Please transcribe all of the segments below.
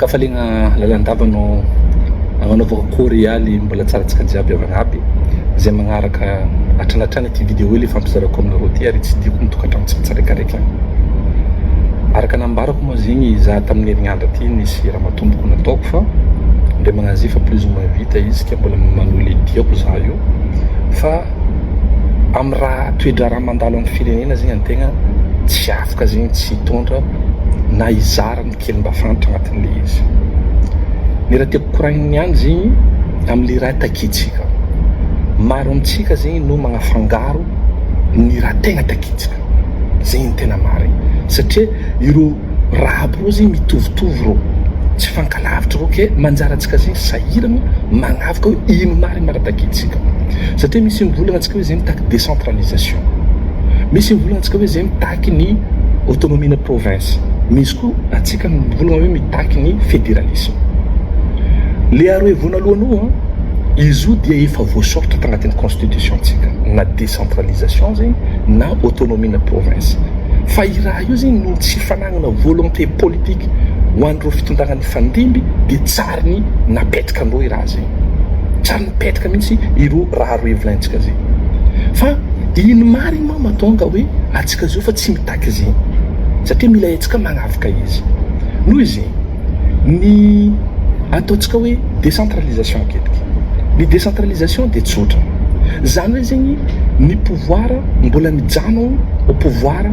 Ankafaliagna lalandava no agnanaovako kôrialy mbola tsara antsika jiaby havagna aby izay magnaraka hatrany hatrany ity vidéo le fampizarako aminareo ty ary tsidihiko ny tokantragnontsika tsiraikaraiky agny. Araka nambarako moa zegny za tamin'ny herignandro ty nisy raha matomboko nataoko fa ndray magnano zay fa plus ou moins vita izy ka mbola manohy le diako za io fa amin'ny raha toe-draharaha mandalo amin'ny firenena zegny antegna tsy afaka zegny tsy hitondra na hizara ny kely mba fantatra agnatin'le izy. Ny raha tiako koragnina niany zegny am'le raha takintsika. Maro amintsika zegny no magnafangaro ny raha tegna takintsika. Zegny ny tena marigny satria ireo raha aby reo zegny mitovitovy reo, tsy fankalavitra reo ke manjary antsika zegny sahiragna magnavaka hoe ino marigny raha takintsika. Satria misy mivolagna antsika hoe zay mitaky décentralisation, misy mivolagna antsika hoe zay mitaky ny autonomie-na province, misy koa antsika mivolagna hoe mitaky ny fédéralisme. Le aroe voanalohany io an, izy io dia efa voasoratra tagnatin'ny constitution-tsika, na décentralisation zegny na autonomie-na province. Fa i raha io zegny noho ny tsy fanagnana volonté politique ho an'ireo fitondragna nifandimby dia tsary ny napetraka andreo i raha zegny. Tsary nipetraka mihitsy ireo raha roe volaintsika zegny. Fa ino marigny moa mahatonga hoe antsika zao fa tsy mitaky zegny? Satria mila haintsika magnavaka izy. Noho izegny, ny ataontsika hoe décentralisation akendriky. Ny décentralisation dia tsotra. Zany hoe zegny ny pouvoir mbola mijano au pouvoir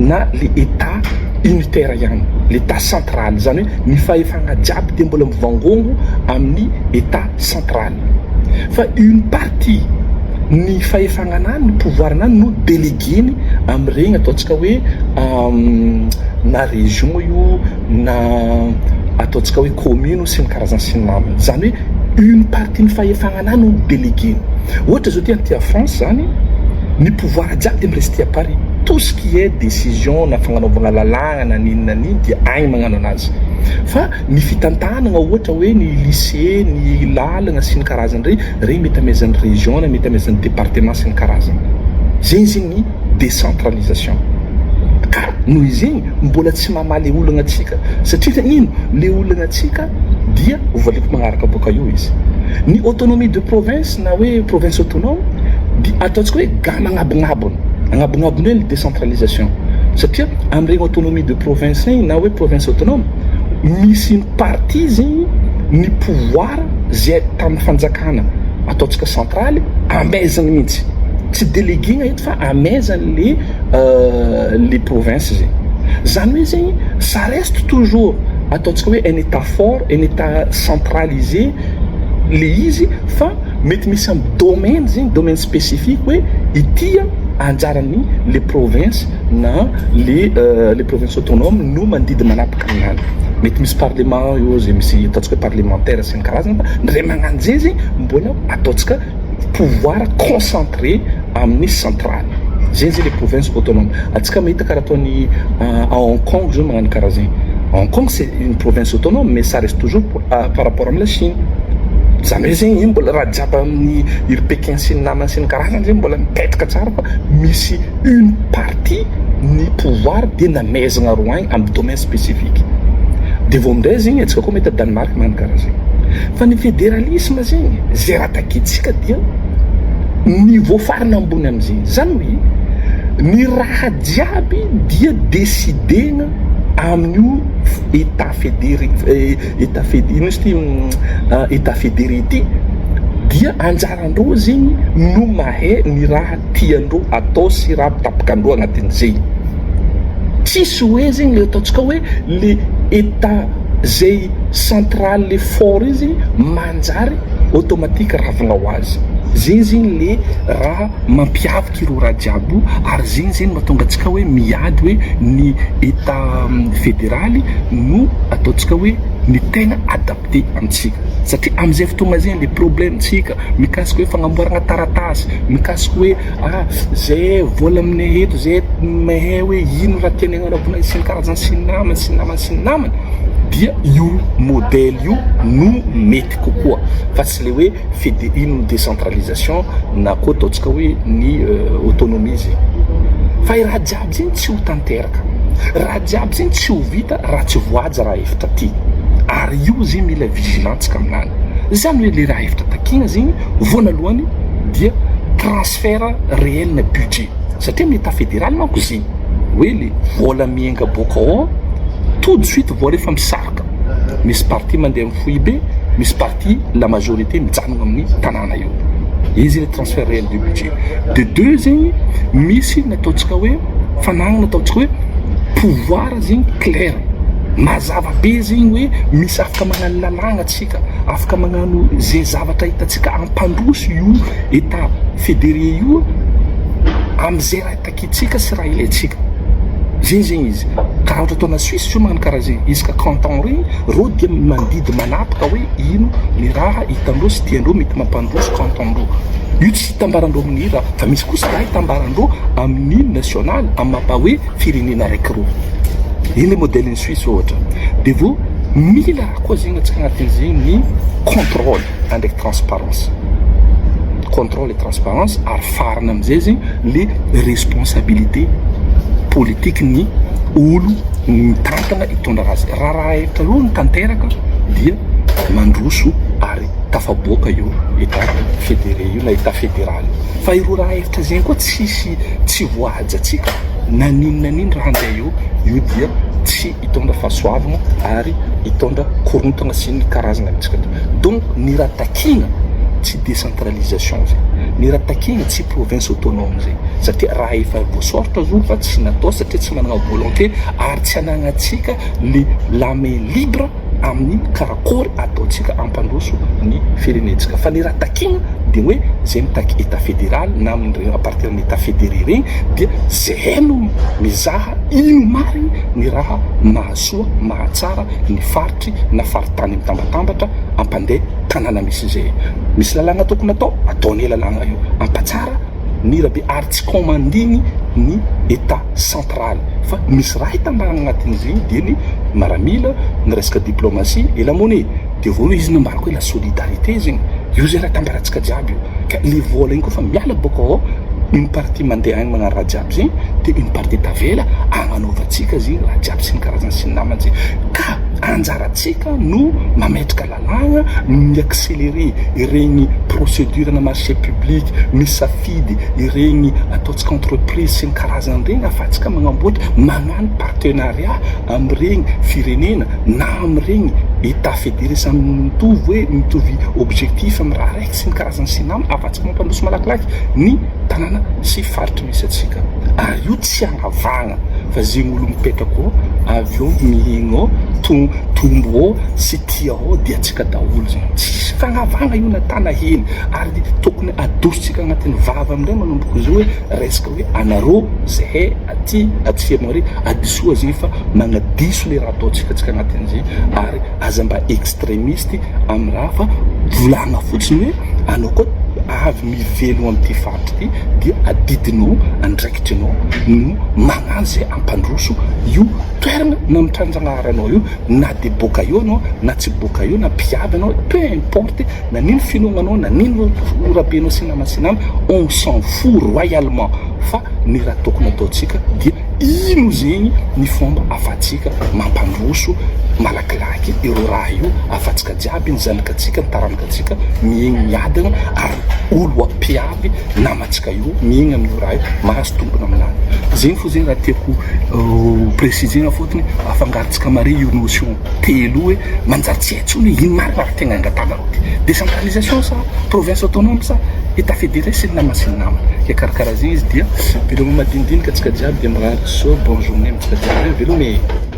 na le état unitaire ihany, l'état central. Zany hoe ny fahefagna jiaby dia mbola mivangongo amin'ny état central. Fa une partie ny fahefagna anany, ny pouvoir anany no délégué-ny amin'iregny ataontsika hoe na région io na ataontsika hoe commune sy ny karazany sy ny namany. Zany hoe une partie ny fahefagna anany no délégué-ny. Ohatra zao ty aty à France zany, ny pouvoir jiaby dia mi-rester à Paris. Tout ce qui est décision na fagnanaovagna lalàgna na n'ino na n'ino dia agny magnano anazy. Fa ny fitantanagna ohatra hoe ny lycée, ny lalagna sy ny karazany regny, regny mety amezan'ny région na mety amezan'ny département sy ny karazany. Zegny zegny ny décentralisation. Ka noho izegny mbola tsy mamaly olagna antsika satria ino le olagna antsika dia hovaliko magnaraka boaka io izy. Ny autonomie de province na hoe province autonome dia ataontsika hoe gamme agnabognabony, agnabognabony hoe ny décentralisation satria amin'iregny autonomie de province igny na hoe province autonome misy une partie zegny ny pouvoir zay tamin'ny fanjakana ataontsika centraly amezany mihitsy, tsy délégué-na eto fa amezany le province zegny. Zany hoe zegny ça reste toujours ataontsika hoe un état fort, un état centralisé le izy fa mety misy amy domaine zegny, domaine spécifique hoe ity anjarany le province na le province autonome no mandidy manapaka aminany. Mety misy parlement io zay misy ataontsika hoe parlementaire sy ny karazany fa ndray magnano zay zegny mbola ataontsika pouvoir concentré amin'ny centrale. Zegny zegny le province autonome. Antsika mahita karaha ataony à Hong Kong zao magnano karaha zegny. Hong Kong, c'est une province autonome, mais ça reste toujours par rapport amy la Chine. Zany hoe zegny mbola raha jiaby amin'ny iry Pékin sy ny namany sy ny karazany zegny mbola mipetraka tsara fa misy une partie ny pouvoir dia namezagna ro agny amy domaine spécifique. De vao amindray zegny antsika koa mahita Danemark magnano karaha zegny. Fa ny fédéralisme zegny zay raha takintsika dia niveau farany ambony amizegny. Zany hoe ny raha jiaby dia décidena amin'io état fédéré, état fédéré, ino izy ty, état fédéré ty dia anjarandreo zegny no mahay ny raha tiandreo atao sy raha tapakandreo agnatin'izegny. Tsisy hoe zegny le ataontsika hoe le état zay central le fort iny zegny manjary automatique ravagna ho azy. Zegny zegny le raha mampiavaky ireo raha jiaby io ary zegny zegny mahatonga antsika hoe miady hoe ny état fédéraly no ataontsika hoe ny tegna adapté amintsika. Satria amizay fotoagna zegny le problème-tsika mikasika hoe fagnamboarana taratasy, mikasika hoe zay vola aminay eto, zay mahay hoe ino raha tianay agnanaovana sy ny karazany sy ny namany sy ny namany sy ny namany dia io modèle io no mety kokoa fa tsy le hoe fédé ino décentralisation na koa ataontsika hoe ny autonomie zegny. Fa i raha jiaby zegny tsy ho tanteraka. Raha jiaby zegny tsy ho vita raha tsy voahaja raha efitra ty. Ary io zegny mila vigilance-tsika aminany. Zany hoe le raha efitra takina zegny voanalohany dia transfert réel na budget. Satria amin'ny Etat fédéral manko zegny hoe le vola miainga boaka ao tout de suite vola efa misarika. Misy partie mandeha amin'ny foibe, misy partie la majorité mijanona amin'ny tanàna io. Izy le transfert réel du budget. De deux zegny misy ny ataontsika hoe fanagnana ataontsika hoe pouvoir zegny clair. Mazava be zegny hoe misy afaka magnano lalàgna atsika, afaka magnano ze zavatra hitantsika hampandroso io Etat fédéré io am'zay raha takintsika sy raha ilaintsika. Zegny zegny izy. Karaha ohatra ataona Suisse zao magnano karaha zegny, isaka canton regny reo dia mandidy manapaka hoe ino ny raha hitandreo sy tiandreo mety mampandroso canton-dreo. Io tsy itambarandreo amin'ny raha fa misy kosa raha itambarandreo amin'ny national amin'ny mampa hoe firenena raiky reo. Iny le modèle-n'ny Suisse ohatra. De vao mila raha koa zegny antsika agnatin'izegny ny contrôle andraiky transparence. Contrôle et transparence ary farany amizay zegny le responsabilité politique ny olo mitantana hitondra raha zay. Raha raha efatra reo no tanteraka dia mandroso ary tafaboaka io Etat fédéré io na Etat fédéral io. Fa ireo raha efatra zegny koa tsisy tsy voahajantsika na n'ino na n'ino raha handeha eo, io dia tsy hitondra fahasoavagna ary hitondra korontagna sy ny karazana amintsika. Donc ny raha takina tsy décentralisation zegny, ny raha takina tsy province autonome zegny satria raha efa voasoratra zo fa tsy natao satria tsy managna volonté ary tsy anagnantsika le la main libre amin'ny karakôry ataontsika hampandroso ny firenentsika. Fa ny raha takina dia hoe zay mitaky Etat fédéral na amin'ireny à partir ny Etat fédéré regny dia zay no mizaha ino marigny ny raha mahasoa mahatsara ny faritry na faritany mitambatambatra hampandeha tanàna misy zay. Misy lalàgna tokony atao, ataonay lalàgna io hampatsara ny rabe ary tsy commandiny ny Etat central fa misy raha hitambarana agnatin'izegny dia ny maramila, ny resaka diplomatie et la monnaie. De vao izy nambarako hoe la solidarité zegny, io zegny raha itambarantsika jiaby io. Ka le vola igny koa fa miala bôka ao, une partie mandeha agny magnano raha jiaby zegny, de une partie tavela agnanaovantsika zegny raha jiaby sy ny karazany sy ny namany zegny. Ka anjarantsika no mametraka lalàgna, mi-accelerer iregny procédure na marché public, misafidy iregny ataontsika entreprise sy ny karazany regny ahafahantsika magnamboatra, magnano partenariat amin'iregny firenena na amin'iregny Etat fédéré samy mitovy hoe mitovy objectif amin'ny raha raiky sy ny karazany sy ny namany ahafahantsika mampandroso malakilaky ny tanàna sy faritry misy antsika. Ary io tsy agnavahagna fa zegny olo mipetraka ao avy eo mihegna ao to- tombo ao sy tia ao dia antsika daholo zegny. Tsisy fagnavahagna io na tana hely ary tokony adosontsika agnatin'ny vava amindray manomboka izao hoe resaka hoe anareo zahay aty atsimo ary adisoa zegny fa magnadiso le raha ataontsika tsika agnatin'izay ary aza mba extremiste amin'ny raha fa volagna fotsiny hoe anao koa avy mivelogno amin'ity faritra ity dia adidinao andraikitrinao no magnano zay hampandroso io toerana namitranjanahary anao io na de boaka eo anao na tsy boaka eo na mpiavy anao peu importe na nino finoagnanao na nino rabenao sy nama sy nama, on s'en fout royalement fa ny raha tokony ataontsika dia ino zegny ny fomba afatsika mampandroso malakilaky ireo raha io afatsika jiaby ny zanakatsika ny taranakatsika miegny miadagna ary olo mpiavy namatsika io miegny amin'io raha io mahazo tombony aminazy zegny fo zegny raha tiako préciser-na fôtony afangarontsika mare io notion telo io hoe manjary tsy hay intsony hoe ino marina raha tegna angatahanareo ty décentralisation sa province autonome sa état fédéré sy ny nama sy ny nama ke karakaraha zegny izy dia veloma madinidinika antsika jiaby dia mirary soa bonne journée amintsika jiaby veloma e.